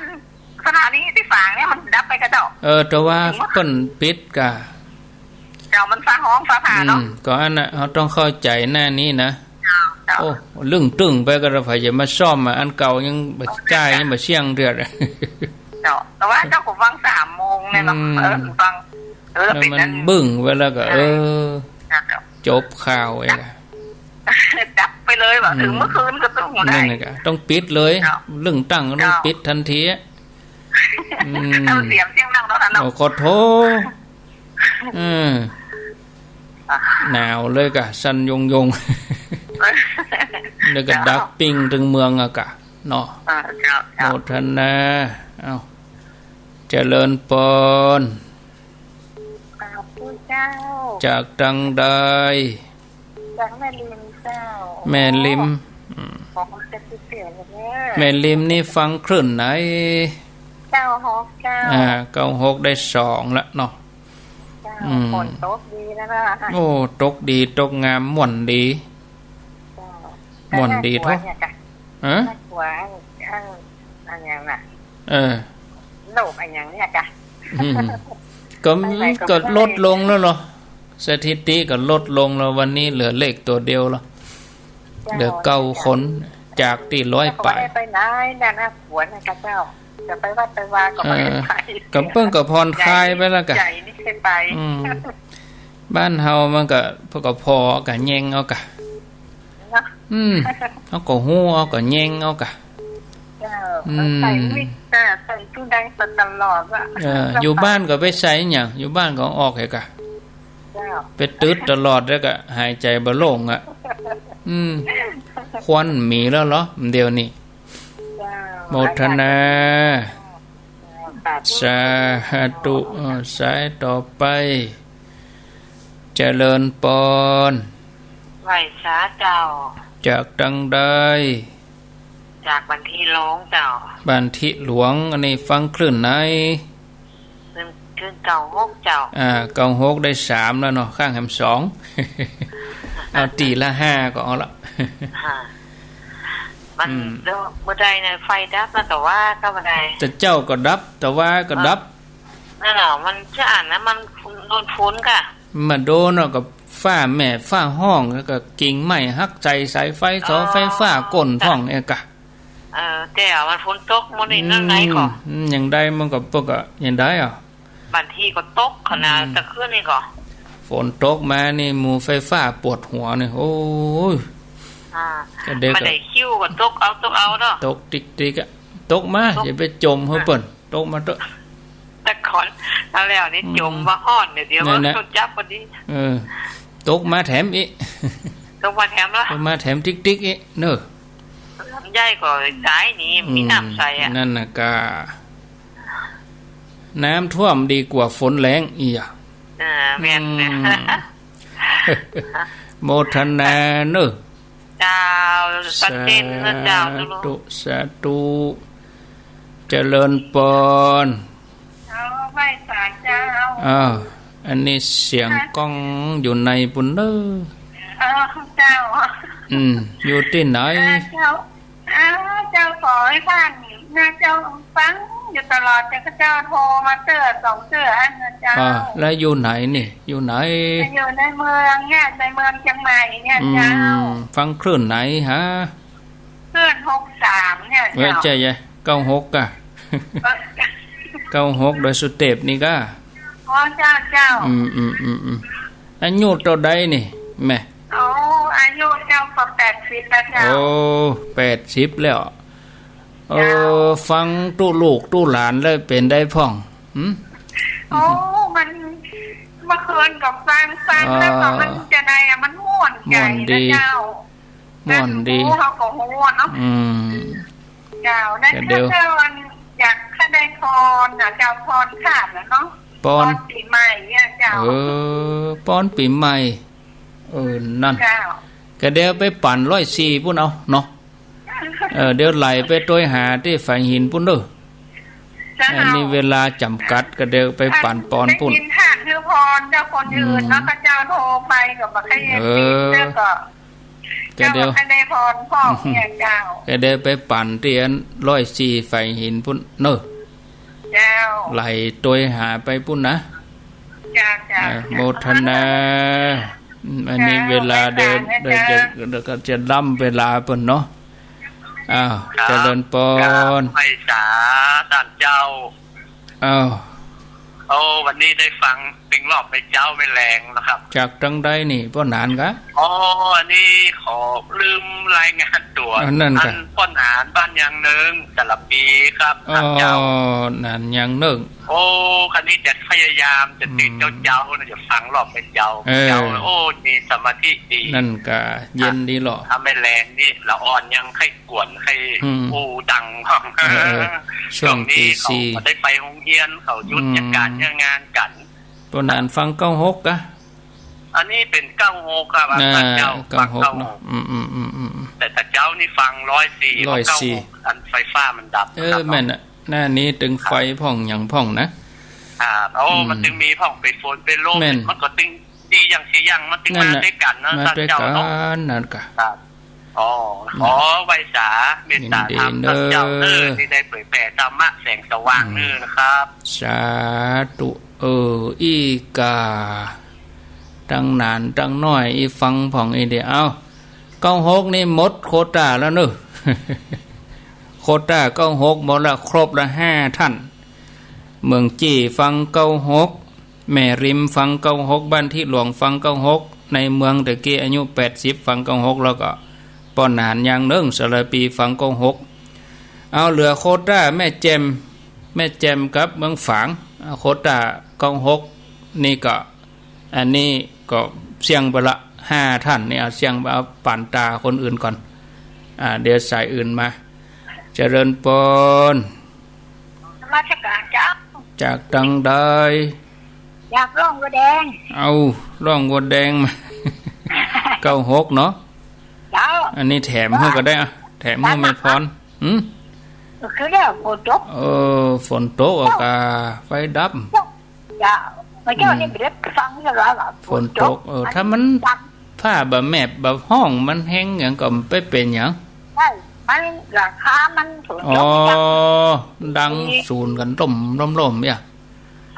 สถานีตี้ฝางเนี่ยมันดับไปก่อเจ้า เออ แต่ว่าเปิ้นปิดก่า เจ้า มันฟ้าฮ้องฟ้าผ่าเนาะ อืม ก็อันน่ะ เฮาต้องเข้าใจ๋หน้านี้นะ เจ้า เจ้า โอ้ ลึ่งตึ้งไปก็ได้ ใผจะมาซ่อมอะ อันเก่ายังบ่จ่าย ยังบ่เสี่ยงเตื้อ เจ้า แต่ว่าเจ้าก็ฟังสามโมงเนี่ยเนาะ อืม เออ ฟัง เออ แล้วมัน เป๋นอันบึ้งไปแล้วก็ เออ เจ้า จบข่าวเองอะ ดับไปเลยว่ะ อืม เถิงเมื่อคืนก็ต้องได้ นั่นแหละก็ต้องปิดเลย เจ้า เรื่องตั้งก็ต้อง เจ้า ปิดทันทีอะ อืม เอาเสียงเสียงดังเนาะ เนาะ โอ้ ขอโทษ เออ อ่ะ หนาวเลยกะ สั่นยงยง แล้วก็ เจ้า ดักปิ้งตึงเมืองอะกะ เนาะ เออ เจ้า เจ้า โมทนา เอ้า เจริญปอน ขอบคุณเจ้า จากตังใด จากแม่ริมเจ้า แม่ริม อืม ของจะติดเสียงเลยเนี่ย แม่ริมนี่ฟังคลื่นไหน เก้าหกเจ้า อ่า เก้าหกได้สองละเนาะ เจ้า อืม ฝนตกดีนะเนาะ โอ้ ตกดี ตกงาม ม่วนดี เจ้า ม่วนดี แต่น่ากลัว เถาะ เนี่ยจ้ะ ฮะ น่ากลัว อัน อัน อันหยังน่ะ เออ โรคอันหยังเนี่ยกะ อืม ก็ ไปไหนก็ ก็ลดลงแล้วเหรอ สถิติก็ลดลงแล้ว วันนี้เหลือเลขตัวเดียวแล้ว เจ้า เหลือเก้าคน จากตี้ร้อย เจ้า ก็บ่ได้ไปไหน น่ะ น่ากลัวนะกะเจ้า จะไปวัดไปวาก็บ่ได้ไป เออ ก็เปิ้นก็ผ่อนคลายไปแล้วกะ ใหญ่นี่เคยไป อืม บ้านเฮามันก็ เปิ้นก็ผ่อก็แยงเอากะ เนาะ อืม เฮาก็ฮู้ เฮาก็แยงเอากะ เจ้า อืม ใส่วิก เออ ใส่ตู้แดงตลอดอะ เออ อยู่บ้านก็ไปใส่หยัง อยู่บ้านก็ออกให้กะ เจ้า ไปตึ๊ดตลอดแล้วก็หายใจ๋บ่โล่งอะ อืม ควันมีแล้วเหรอ เดี๋ยวนี้ เจ้า โมทนา สาธุ สาธุ เออ สายต่อไป เจริญปอน ไหว้สาเจ้า จากตังใด จากบ้านตี้หลวงเจ้า บ้านตี้หลวง อันนี้ฟังคลื่นไหน คลื่น คลื่นเก้าหกเจ้า อ่า เก้าหกได้สามแล้วเนาะ ข้างแหมสอง เอาตี้ละห้าก็เอาละ ฮะ มัน อืม เดี๋ยวเมื่อใดเนี่ยไฟดับนะ แต่ว่าก็บ่ได้ แต่เจ้าก็ดับ แต่ว่าก็ดับ เออ นั่นแหละ มันจะอันนะ มันโดนฝนกะ มาโดนเนาะ ก็ฟ้าแม่ฟ้าฮ้อง แล้วก็กิ่งไม้หักใส่สายไฟ เสาไฟฟ้าก้นพ่องเองกะ เออ แต่ว่ามันฝนตกมื้อนี้นั่นไงก่อ อืม อืม อย่างใดมันก็ ปกติอย่างใดอ่ะ บางทีก็ตกขนาด อืม ตะคืนนี่ก่อ ฝนตกมานี่หมู่ไฟฟ้าปวดหัวนี่ โอ้ย อ่า ก็เด็ก บ่ได้คิวก็ตกเอา ตกเอาเนาะ ตกติ๊กๆ อ่ะ ตกมา ตก อย่าไปจ่มหื้อเปิ้น ตกมาเต๊อะ แต่ก่อนเอาแล้วนี่ อืม จ่มว่าฮ้อน เดี๋ยว เดี๋ยว นั่นแหละ เขาจับพอดี เออ ตกมาแถมอีก ตกมาแถมละ ตกมาแถมติ๊กๆ อีกเนอะ ลำไยก็ใสนี่ มีน้ำใสอ่ะ อืม นั่นน่ะกะ น้ำท่วมดีกว่าฝนแล้งอีกอ่ะ อ่า แม่น อืม โมทนาเนอะ เจ้า ชัดเจนนะเจ้า สาธุ สาธุ เจริญปอน เจ้า ไหว้สาเจ้า อ้าว อันนี้เสียงก้องอยู่ในปุ้นเน้อ เออ เจ้า อืม อยู่ตี้ไหน เออ เจ้า อ้าว เจ้า ขอให้ผ่านนะเจ้า ฟังอยู่ตลอด แต่เขาเจ้าโทรมาเตื้อสองเตื้ออันนะเจ้า อ่า แล้วอยู่ไหนนี่ อยู่ไหน อยู่ในเมืองเนี่ย ในเมืองเชียงใหม่เนี่ยเจ้า อืม ฟังคลื่นไหนฮะ คลื่นหกสามเนี่ยเจ้า เว้ย ใจ้ใจ้ เก้าหก อ่ะ เออ เก้าหก โดยสุเตพนี่ก้า อ๋อ เจ้า เจ้า อืม อืม อืม อืม อายุเต้าใดนี่ แม่ โอ้ อายุเจ้าก็แปดสิบแล้วเจ้า โอ้ แปดสิบแล้ว เออ เจ้า ฟังตู้ลูกตู้หลานแล้วเป๋นใดพ่อง หึ โอ้ มัน เมื่อคืนก็ฟัง ฟังแล้วก็ อ่า มันจะไดอะ มันม่วนใจ๋ ม่วนดี นะเจ้า ม่วนดี นั่นฮู้เขาก็ฮู้เนาะ อืม เจ้า นั่น เดี๋ยว เจ้า อันอยาก ได้ปอนน่ะเจ้า ปอนข้ามน่ะเนาะ ปอน ปอนปี๋ใหม่เนี่ยเจ้า เออ ปอนปี๋ใหม่ เออ นั่น เจ้า ก็เดี๋ยวไปปั๋นร้อยสี่ปุ้นเอาเนาะ เออ เดี๋ยวไหลไปตวยหาตี้ฝายหินปุ้นเน่อ เจ้า อันนี้เวลาจ๋ำกัด ก็เดี๋ยวไปปั๋นปอนปุ้น ได้กิ๋นทานคือปอนเจ้า คนอื่นเนาะ อืม เขาเจ้าโทรไปก็บ่ใค่ เออ ติด แล้วก็ ก็เดี๋ยว เจ้าก็ได้ปอนพ่องเนี่ยเจ้า ก็เดี๋ยวไปปั๋นตี้อันร้อยสี่ฝายหินปุ้นเน่อ เจ้า ไหลตวยหาไปปุ้นนะ เจ้า เจ้า อ่า โมทนา อืม อันนี้ เจ้า เวลาเดิน ไปศาลนะ เดี๋ยวจะ เจ้า เดี๋ยวก็จะล้ำเวลาเปิ้นเนาะ อ้าว ครับ เจริญปอน ครับ ไหว้สาต้านเจ้า อ้าว โอ้ วันนี้ได้ฟังติงรอบแม่เจ๊าแม่แหลงนะครับ จากตังใดนี่ ป้อหนานกะ อ๋อ อันนี้ขอลืมรายงานตั๋ว อันนั้นกะ อันป้อหนานบ้านยางเนิง สารภีครับ อ๋อ ต้านเจ้า หนานยางเนิง โอ้ คันนี้จะพยายามจะตื่น อืม เจ๊าๆ นะ จะฟังรอบแม่เจ๊า เออ เจ๊า โอ้ มีสมาธิดี นั่นกะเย็นดีเหรอ ถ้าแม่แหลงนี่ละอ่อนยังใค่กวนใค่ อืม อู้ดัง เออ เออ ช่วง ช่วงนี้ ตีสี่ เขาได้ไปโฮงเฮียน เขาหยุด อืม จากก๋านจากงานกั๋น ป้อหนานฟังเก้าหกกะ อันนี้เป๋นเก้าหกครับ อ่า ต้านเจ้า เก้าหก ฟังเก้าหก เนาะ อืม อืม อืม อืม แต่ต้านเจ๊านี่ฟังร้อยสี่ ร้อยสี่ เก้าหก อันไฟฟ้ามันดับ เออ นะครับ แม่นน่ะ หน้านี้ตึงไฟพ่องหยังพ่องนะ ครับ โอ้ อืม มันตึงมีพ่องเป๋นฝนเป๋นลม แม่น มันก็ตึงดีอย่างเสียอย่าง มันตึง นั่น มา น่ะ ตวยกั๋นนะ มา ต้าน ตวย เจ้า กั๋น เนาะ นั่นกะ ครับ อ๋อ อืม ขอไหว้สาเมตต๋าธรรม ยินดีเน่อ ต้านเจ้าเน่อ ตี้ได้เผยแผ่ธรรมะแสงสว่าง อืม เน่อนะครับ สาธุ เออ อี้กา ตังหนานตังน้อย อี้ฟังพ่องอี้เดียว เอ้า เก้าหกนี่หมดโควต้าแล้วเน่อ โควต้าเก้าหกหมดละ ครบละห้าต้าน เมืองจี้ฟังเก้าหก แม่ริมฟังเก้าหก บ้านตี้หลวงฟังเก้าหก ในเมืองตะกี้อายุแปดสิบฟังเก้าหก แล้วก็ป้อหนานยางเนิง สารภีฟังเก้าหก เอาเหลือโควต้าแม่แจ่ม แม่แจ่มกับเมืองฝาง เอาโควต้าเก้าหก นี่ก็ อันนี้ก็เสี้ยงไปละห้าต้านนี่ เอาเสี้ยงไป เอาปานต๋าคนอื่นก่อน อ่า เดี๋ยวสายอื่นมา เจริญปอน นมัสก๋านเจ้า จากตังใด จากร่องวัวแดง เอาร่องวัวแดงมา เก้าหกเนาะ เจ้า อันนี้แถมหื้อก็ได้อะ แถมหื้อแม่พร หืม คือแล้วฝนตก เออ ฝนตกอะกา ไฟดับ เจ้า เมื่อกี้นี่ อืม บ่ได้ฟังเท่าไหร่ละ ฝนตก ฝนตก เออ มัน ถ้ามัน ดัง ฟ้าบ่แมบบ่ฮ้อง มันแฮงหยังก็บ่เป๋นหยัง ใช่ มันหลังคามันฝนตก อ๋อ ดัง ดังสูนกั๋นล่มล่มล่มเนี่ย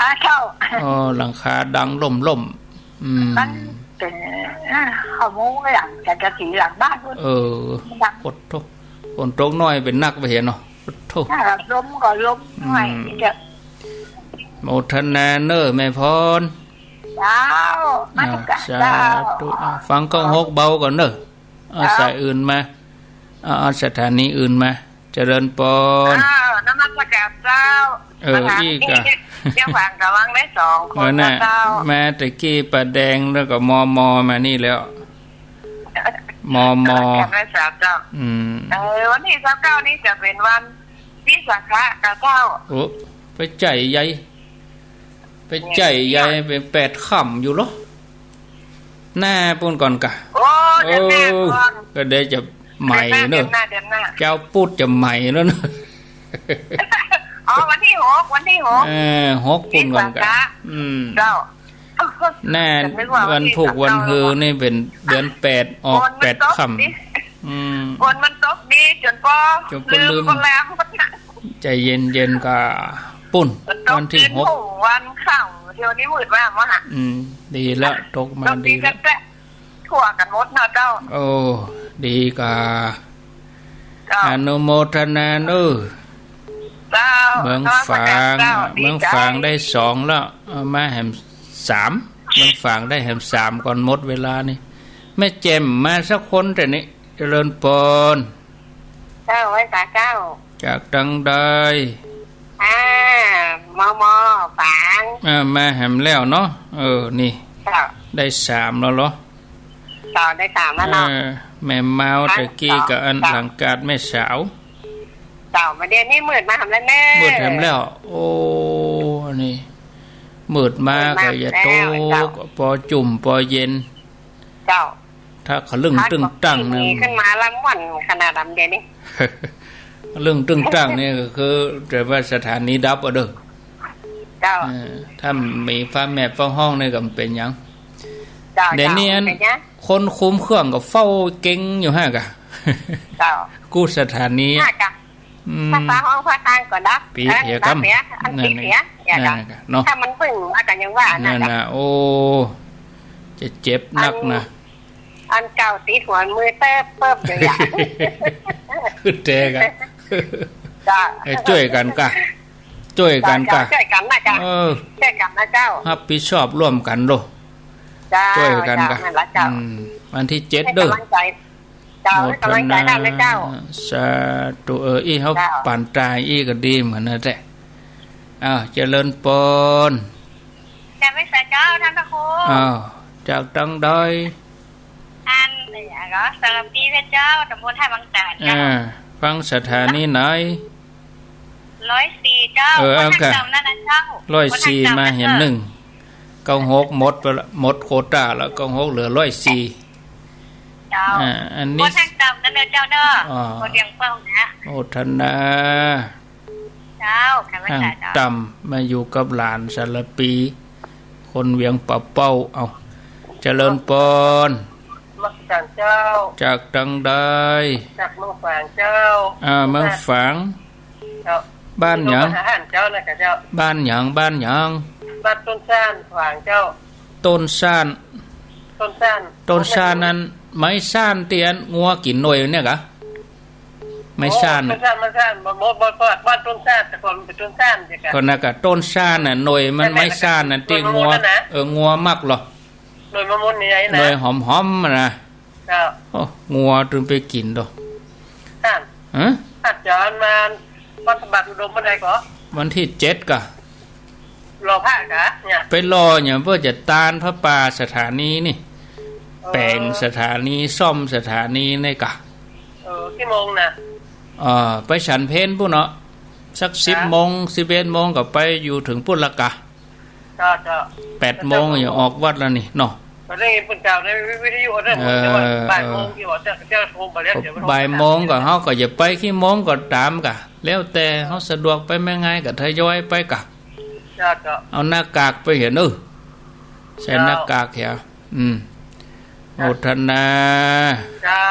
อ่า เจ้า อ๋อ หลังคาดังล่มล่ม อืม มันเป๋น อ่า เขามุงหลังสังกะสีหลังบ้านพุ้น เออ มันดัง โอ้โธ่ ฝนตกน้อยเป๋นนักไปเหียเนาะ โอ้โธ่ อ่า ลมก็ลมน้อย อืม เจ้า โมทนาเน่อแม่พร เจ้า อ่า นมัสก๋าน สา เจ้า ธุ อ่า ฟังเก้าหกเบาก่อนเน่อ เอา เจ้า สายอื่นมา เอา เอาสถานีอื่นมา เจริญปอน อ้าว นมัสก๋านเจ้า เออ มาถาม อี้กะ ยังฟังกำลังได้สองคน เออ น่ะ นะเจ้า มาตะกี้ป้าแดงแล้วก็ มม มานี่แล้ว มม นมัสก๋านได้สามเจ้า อืม เออ วันตี้ซาวเก้านี่จะเป๋นวันวิสาขะกะเจ้า โอ้ ไปใจ๋ใหญ่ ไปใจ๋ใหญ่ เป๋นแปดค่ำอยู่เหรอ หน้าปุ้นก่อนกะ โอ้ เดือนหน้าก่อน โอ้ ก็เดี๋ยวจะใหม่เน่อ เดือนหน้า เดือนหน้า เจ้าปุดจะใหม่แล้วเน่อ อ๋อ วันตี้หก วันตี้หก เออ หกปุ้นก่อนกะ วิสาขะ อืม เจ้า หน้า วันพูกวันฮือนี่เป๋นเดือนแปด ออกแปดค่ำ ฝนมันตกนี่ อืม ฝนมันตกนี่จ๋นป้อ จ๋นป้อลืม ลืม ก็แล้ว ใจ๋เย็นๆ กะปุ้น วันตี้หก วันค่ำ เดี๋ยวนี้มืดมากวะ อืม ดีละ ตกมาดีละ ทั่วกั๋นหมดเนาะเจ้า โอ้ ดีกา เจ้า อนุโมทนาเน่อ เจ้า เมืองฝาง นมัสก๋านเจ้า เมืองฝาง ดีใจ๋ ได้สองแล้ว เอามาแหมสาม เมืองฝางได้แหมสามก่อนหมดเวลานี่ แม่แจ่มมาสักคนแต่นี่ เจริญปอน เจ้า ไหว้สาเจ้า จากตังใด อ่า มม ฝาง อ่า มาแหมแล้วเนาะ เออ นี่ เจ้า ได้สามแล้วเหรอ เจ้า ได้สามแล้วเนาะ เออ แม่เมา เจ้า ตะกี้กับอัน เจ้า หลังกาดแม่สาว เจ้า มาเดี๋ยวนี้มืดมาหำแล้วเน่อ มืดหำแล้ว โอ้ นี่ มืดมา มืดมา ก็อย่าตก แล้ว เจ้า ปอจุ่มปอเย็น เจ้า ถ้าขะลึ้งตึงตังนะ ขึ้นมาละม่วนขนาดนั้นเดี๋ยวนี้ ขะลึ้งตึงตังนี่ก็คือ แต่ว่าสถานีดับเอาเน่อ เจ้า เออ ถ้ามีฟ้าแมบฟ้าฮ้องนี่ก็บ่เป๋นหยัง เจ้า เดี๋ยวนี้ เจ้า อัน เป๋นหยัง คนคุมเครื่องก็เฝ้าเก๋งอยู่หั้นกะ เจ้า กู้สถานี หั้นกะ อืม ภาษาฮ้องภาษาตางก็ดับ ปี๋เหียกำ อันนั้นเสีย อันปี๋เหีย นั่นน่ะ เหียกะ นั่นน่ะเนาะ ถ้ามันบึ้งมาก็ยังว่านั่น นั่นน่ะ น่ะ โอ้ จะเจ็บนักนะ อัน อันเก่าติดหัวมือเติบเติบอยู่อย่าง คือแท้กะ จ้ะ เอ้ย จ้วยกั๋นกะ จ้วยกั๋นกะ จ้ะ จ้วยกั๋นนะเจ้า เออ จ้วยกั๋นนะเจ้า ฮับผิดชอบร่วมกั๋นโลด เจ้า จ้วยกั๋นกะ เจ้า นั่นละเจ้า อืม วันตี้เจ็ด ให้ เน่อ ก๋ำลังใจ๋ เจ้า โมทนา ให้ก๋ำลังใจ๋ด้านนะเจ้า สาธุ เออ อี้เฮา เจ้า ปานตายอี้ก็ดีเหมือนนั่นแหละ อ้าว เจริญปอน แจ่มใสเจ้า ต้านพระครู อ้าว จากตังใด อัน เนี่ยก็ สารภีเพชรเจ้า ตำบลท่าบางจากเจ้า อ่า ฟังสถานีไหน ร้อยสี่เจ้า เออ คนทาง เอาค่ะ ต่ำนั่นนะเจ้า ร้อยสี่ คนทางต่ำ มาเหียนนึ่ง เก้าหกหมดไปละ หมดโควต้าละ เก้าหกเหลือร้อยสี่ เจ้า อ่า อันนี้ คนทางต่ำนั่นเน่อเจ้าเน่อ อ๋อ คนเดียงเป้านะ โมทนา เจ้า ข้าพเจ้า ทางต่ำมาอยู่กับหลานสารภี คนเวียงป่าเป้า เอา เจริญปอน นมัสการเจ้า จากตังใด จากเมืองฝางเจ้า อ่า เมืองฝาง เจ้า บ้านหยัง เจ้า บ้านหยัง บ้านหยัง บ้านต้นซ่าน ฝางเจ้า ต้นซ่าน ต้นซ่าน ต้นซ่านนั้น ไม้ซ่านตี้อันงัวกิ๋นหน่วยเนี่ยกะ ไม้ซ่าน โอ้ ไม้ซ่าน ไม้ซ่าน บ่ บ่ บ่ บ้านต้นซ่าน แต่ก่อนมันเป๋นต้นซ่านเจ้ากะ ก็นั่นกะ ต้นซ่านน่ะ หน่วยมัน ไม้ซ่านน่ะ ตี้งัว หน่วยมะม่วงนั่นนะ เออ งัวมักเหรอ หน่วยมะม่วงนี่ไงนะ หน่วยหอมๆ อะนะ เจ้า โอ้ งัวตึงไปกิ๋นดอก ซ่าน ฮะ อาจารย์มา วัดพระบาทอุดมเมื่อใดก็ วันตี้เจ็ดกะ รอพระกะเนี่ย ไปรอเนี่ย เปื้อจะตานผ้าป่าสถานีนี่ เออ แป๋งสถานี ซ่อมสถานีนี่กะ เออ กี่โมงนะ เออ ไปฉันเพลปุ้นเนาะ สัก เจ้า สิบโมง สิบเอ็ดโมงก็ไปอยู่เถิงปุ้นละกะ เจ้า เจ้า แปดโมง เจ้า อย่าออกวัดแล้วนี่เนาะ ก็ได้ยินเปิ้นกล่าวในวิทยุนะ เออ บ่ายโมง เออ ที่ว่าจะ จะโทรมาแล้ว เดี๋ยว บ่ายโมงก็ เฮาก็อย่าไปกี่โมงก็ต๋ามกะ แล้วแต่เฮาสะดวกไปเมื่อไงก็ทยอยไปกะ เจ้า เจ้า เอาหน้ากากไปเหียเน่อ ใส่หน้ากากเหีย อืม โมทนา เจ้า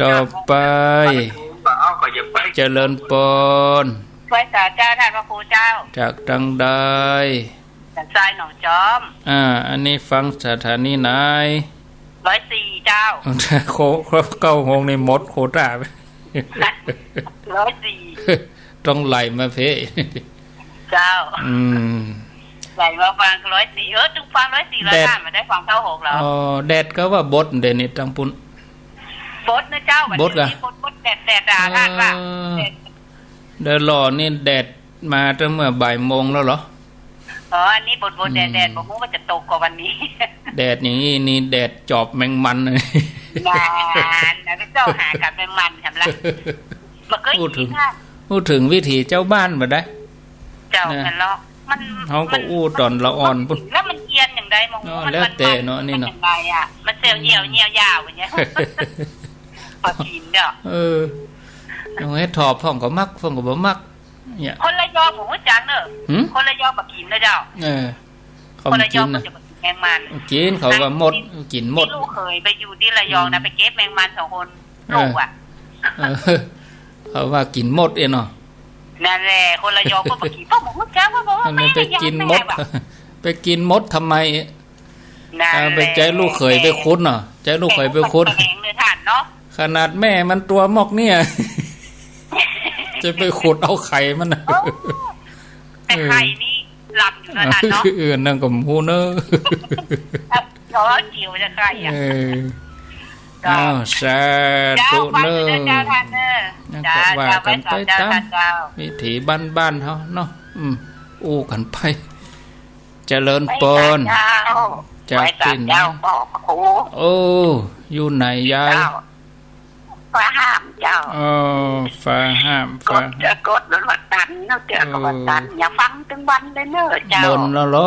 ต่อไป เจริญปอน ไหว้สาเจ้า ต้านพระครูเจ้า จากตังใด สันทรายหนองจอม อ่า อันนี้ฟังสถานีไหน ร้อยสี่เจ้า โค เก้าโมงนี่หมดโควต้าไป ร้อยสี่ ต้องไล่มาเพ่ เจ้า อืม ไล่มาฟังร้อยสี่ เออ ตึงฟังร้อยสี่ ร้อยห้า แดด มาได้ฟังเก้าหกแล้ว อ๋อ แดดก็ว่าบดเดี๋ยวนี้ตังปุ้น บดนะเจ้า บดกะ วันนี้บด บดแดด แดดด่าท่านว่า เออ แดด เดี๋ยวรอนี่แดดมาตั้งเมื่อบ่ายโมงแล้วเหรอ อ๋อ อันนี้บดบด อืม แดดแดด บ่ฮู้ว่าจะตกกว่าวันนี้ แดดอย่างนี้นี่แดดจอบแมงมันเลย นานนะ ไปเจ้าหากับแมงมันทำละ มันก็ อู้เถิง ค่ะ อู้เถิงวิถีเจ้าบ้านบ่ได้ เจ้า นะ นั่นเนาะ มัน เฮาก็อู้ต๋อนละอ่อนปุ้น แล้วมันเอียนอย่างใดมอง เนาะ มัน แล้วแต่เนาะ มัน นี่เนาะ มันอย่างไรอะ มันเซลล์เหี่ยว เหี่ยวยาวอย่างเงี้ย ปลากิ๋นเนาะ เออ เอาให้ถอบพ่องก็มัก พ่องก็บ่มัก เนี่ย คนระยองผมรู้จักเนอะ หืม คนระยองบ่กิ๋นนะเจ้า เออ เขา คนระยอง กิ๋น เขา นะ จะบ่กิ๋นแมงมัน กิ๋น เขาก็หมด กิ๋นหมด มีลูกเขยไปอยู่ตี้ระยองนะ อืม ไปเก็บแมงมันสองคน เออ ลูกอะ เออ เขาว่ากิ๋นหมดเองเนาะ นั่นแหละ คนระยองก็บ่กิ๋น ก็ผมรู้จักว่าบอกว่า อันนี้ แม่ ไปกิ๋นหมด ระยองแม่ว่ะ ไปกิ๋นหมดทำไม นั่นแหละ เออ ไปใจ๊ลูกเขยไปขุดเนาะ ใจ๊ลูกเขยไปขุด แหมงเนื้อถ่านเนาะ ขนาดแม่มันตั๋วมอกเนี่ย จะไปขุดเอาไข่มันน่ะ โอ้ แต่ไข่นี่หลับอยู่นะท่านเนาะ เออ นั่นก็บ่ฮู้เนอะ เอาเอาจิ๋วจะไข่อะ เออ ก็ อ้าว สาธุเนอะ เจ้า ไปเถอะเจ้าท่านเนอะ นั่นก็ เจ้า ว่ากั๋นไป เจ้า ต๋าม เจ้า วิถีบ้านๆ เฮาเนาะ อืม อู้กั๋นไป เจริญปอน ไหว้สาเจ้า จากตี้ไหน ไหว้สาเจ้า บอกพระครู โอ้ อยู่ไหนยาย เจ้า ฟ้าห้ามเจ้า เออ ฟ้าห้าม ก๊อด ฟ้าห้าม เออ ก๊อดมันว่าตันเนาะ เตื้อก็ว่าตัน เออ อย่าฟังตึงวันเลยเนาะเจ้า บ่นแล้วเหรอ